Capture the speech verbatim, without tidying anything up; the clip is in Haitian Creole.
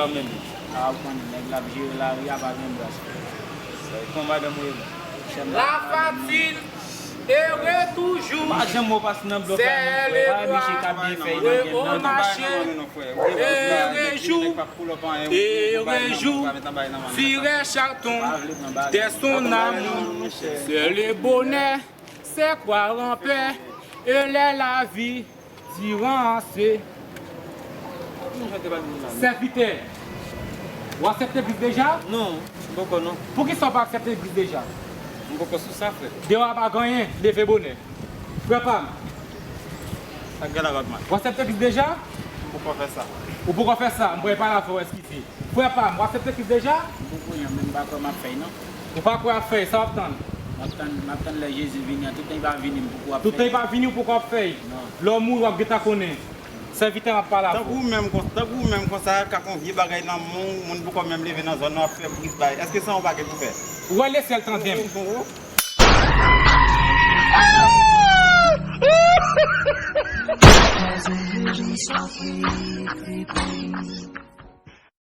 Kanmenm. A, ou konnen, nèg la ap jere lari a, pa gen bras. Kòman madanm ou ye menm? Chèm la, la fatin ere toujou. Pa janm wè w pase nan blòk la, non, frè. Pa wè misye k ap byen fè nan gen nan. Ere jou, ere jou, virè chaton, dè son amou, sè le bonè, sè kwar an pè, e lè lavi diran se. Sèvitè, ou aksepte Kris deja? Non, m poko non. Poukisa w pa aksepte Kris deja? M poko sou sa, frè. Deyò a pa gen anyen, leve bonè. Frè pa m. Sa k gen la, Batman? Ou aksepte Kris deja? M poko fè sa. Ou poko fè sa, m prè pale avè w, eskize. Frè pa m, ou aksepte Kris deja? M poko, men m pa kwè m ap fè l non. Ou pa kwè w ap fè l, sa w ap tann? M ap tann, m ap tann lè Jezi vini an. Toutan li pa vini, m poko ap fè l. Toutan li pa vini, ou poko ap fè l? Non. Lè w mouri, w ap gentan konnen. Sèvitè m ap pale avè w. Tankou ou menm kon-, tankou ou menm konsa, ka fè yon vye bagay nan moun, moun poko menm leve nan zòn nan, w ap fè bri bay. Èske se yon bagay pou fè? Ou wè lesyèl tande m.